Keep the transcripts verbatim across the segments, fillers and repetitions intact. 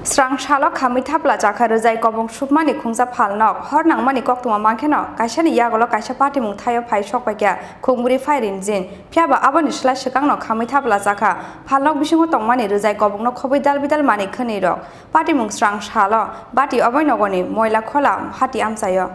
Srang salo khamwi thapla chakha rwjai kobong supmani khungsa phalnok. Hor nangmani koktwma mankheno kaisani yagulo kaisa patimung thaio phai sokpaikha khungbrwi phai rinjin. Phiyaba aboni slai swkangno khamwi thapla chakha phalnok bisingo tongmani rwjai kobongno khobwi dal bidal manwi khwnwi rok. Patimung srang salo bati oboi nogoni moila khola hati amchaio.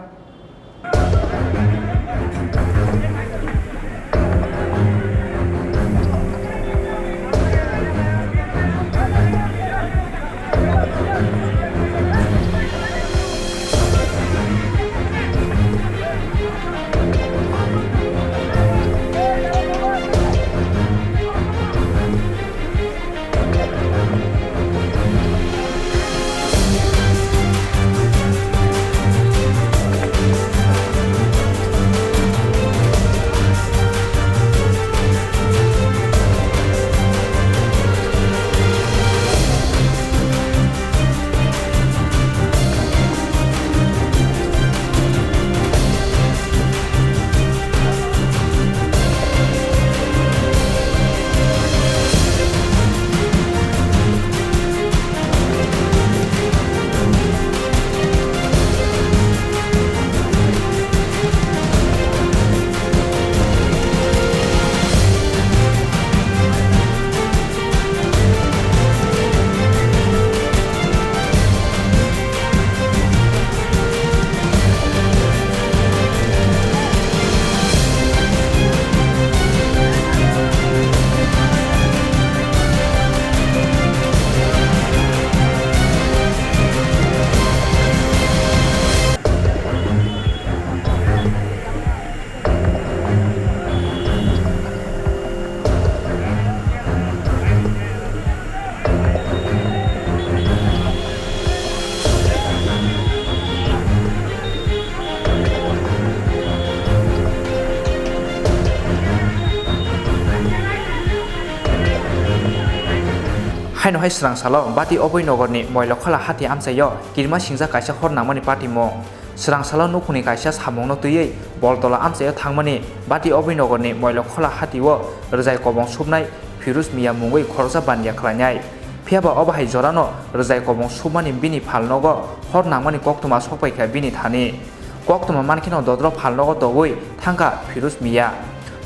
Haino hai srang salo bati oboi nogorni moilokhola hati amchaio kirima singjak kaisa hor nangmani patimung. Srang salo nukhungni kaisa samungno twiwi Boltola amchaio thangmani bati oboi nogorni moilokhola hatio rwjai kobong supnai Firuz Miya mungwi khoroksa baniya khlainai. Phiyaba obo hai jorano rwjai kobong supmani bini phalnogo hor nangmani koktwma sokpaikha bini thani. Koktwma mankheno dodro phalnogo togwi thangkha Firuz Miya.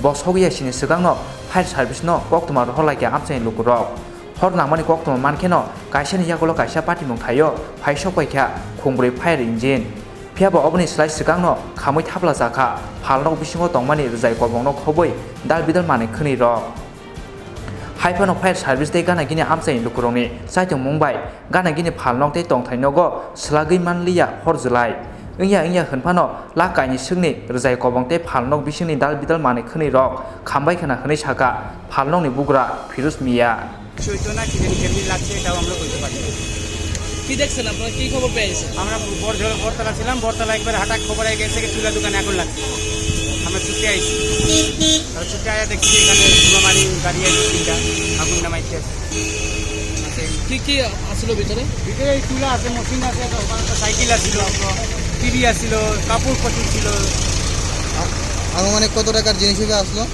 Bo sogwi ya sini swkangno fire service no koktwma rohorlaikha amchaini lukurok. Hor nangmani koktwma mankheno kaisani yagulo kaisa patimung thaio phai sokpaikha khungbrwi fire engine. Phiyaba oboni slai swkangno khamwi thapla chakha phalnok bisingo tongmani rwjai kobongno khobwi dal bidal manwi khwnwi rok. Haiphano fire service tei gana gini amchaini lukurokni chaitongmung bai gana gini phalnok tei tongthai nogo swlagwi manliya hor jwlai. Wngya wngya hwnphano lak kainwi swkni rwjai kobong tei phalnok bisingni dal bidal manwi khwnwi rok khambai khwna hwnwi sakha phalnokni bugra Firuz Miya. Chaitanya কি জানি কেমনি লাগছে, এটাও আমরা বলতে পারি না। কি দেখছেন আপনারা, কি খবর পেয়েছেন? আমরা বড়-, বড়তলা ছিলাম, বড়তলা একবার হঠাৎ খবর আই গেছে কি চুলা দোকানে আগুন লাগছে। আমরা ছুটে আইছি। আর ছুটে আয়া দেখছি এখানে ধোঁয়া মারি গাড়ি আছে তিনটা, আগুন নামাইতে আছে। আচ্ছা, কি কি আসলো ভিতরে? ভিতরে এই চুলা আছে, মেশিন আছে, একটা ওখানে একটা সাইকেল আছিল, টিভি আছিল, কাপড় প্রচুর ছিল। আ-, আনুমানিক কত টাকার জিনিস হিসেবে আসলো?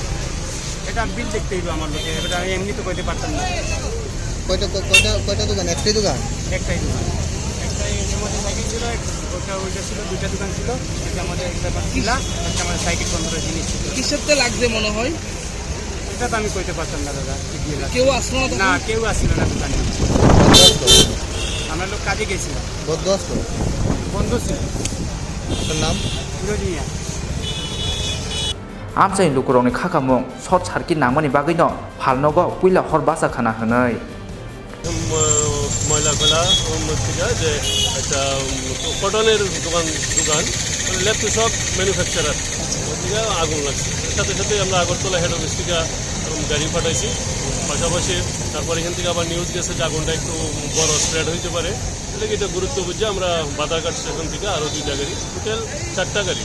এটা বিল দেখতে হইব আমার লোকে, এটা আমি এমনি তো কইতে পারতাম না। কয়টা, ক-, কয়টা, কয়টা দোকান? একটাই দোকান? একটাই দোকান। একটাই এর মধ্যে সাইকেল ছিল, এক-, ওটা ওইটা ছিল, দুইটা দোকান ছিল। এটা আমাদের একটা দোকান ছিল, একটা আমাদের সাইকেল কন্ট্রোলের জিনিস ছিল। কিসের তে লাগছে মনে হয়? এটা তো আমি কইতে পারতাম না দাদা, কি দিয়ে লাগছে। কেউ আসলো না তখন? না, কেউ আসলো না দোকানে। বরদাস্ত? আমরা লোক কাজে গেছিলাম। বরদাস্ত? বন্ধ ছিল। তার নাম? ফিরোজ মিয়া। Amchaini lukurokni khakamung short circuit nangmani bagwino phalnogo puila hor bacha khana hwnwi. উম, ময়লা খোলা, উম, থেকে যে একটা, উম, কটনের দোকান, দোকান, মানে লেফট টু শপ ম্যানুফ্যাকচারার, ওদিকে আগুন লাগছে। সাথে সাথে আমরা আগরতলা হেড অফিস থেকে, উম, গাড়ি পাঠাইছি। পাশাপাশি তারপর এখান থেকে আবার নিউজ গেছে যে আগুনটা একটু বড় স্প্রেড হইতে পারে। এটা কি, এটা গুরুত্ব বুঝে আমরা বাদারঘাট স্টেশন থেকে আরও দুইটা গাড়ি, টোটাল চারটা গাড়ি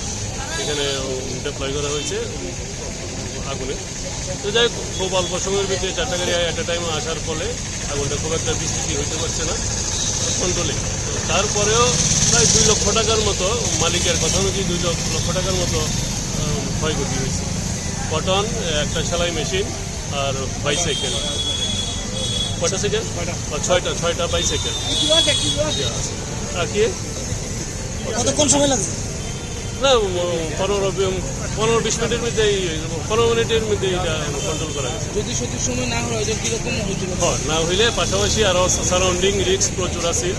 এখানে, উম, ডিপ্লয় করা হয়েছে, উম, আগুনে। তো যাই হোক, খুব অল্প সময়ের ভিতরে চারটা গাড়ি অ্যাট এ টাইম আসার ফলে আগুনটা খুব একটা বিস্তৃতি হইতে পারছে না, কন্ট্রোলে। তো তারপরেও প্রায় দুই লক্ষ টাকার মতো, মালিকের কথা অনুযায়ী দুই লক্ষ, লক্ষ টাকার মতো, উম, ক্ষয়ক্ষতি হয়েছে। কটন, একটা সেলাই মেশিন আর বাইসাইকেল। কয়টা সাইকেল? ছয়টা। ছয়টা, ছয়টা বাইসাইকেল। আর কি? কতক্ষণ সময় লাগছে? না, ও, পনেরো বি-, পনেরো বিশ মিনিটের মধ্যেই, পনেরো মিনিটের মধ্যেই এটা কন্ট্রোল করা গেছে। যদি সঠিক সময় না হয়, এটা কিরকম হইতে পারে? হ্যাঁ, না হইলে পাশাপাশি আরো সারাউন্ডিং রিস্ক প্রচুর আছে।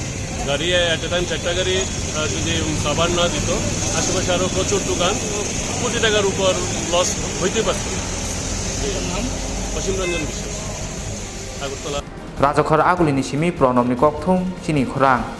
গাড়ি অ্যাট এ টাইম চারটা গাড়ি, আহ, যদি কভার না দিত, আশেপাশে আরো প্রচুর দোকান, কোটি টাকার উপর লস হইতে পারত। অসীম রঞ্জন বিশ্বাস, Agartala. Rajakhor Agulini simi Pranobni kokthum chini khorang.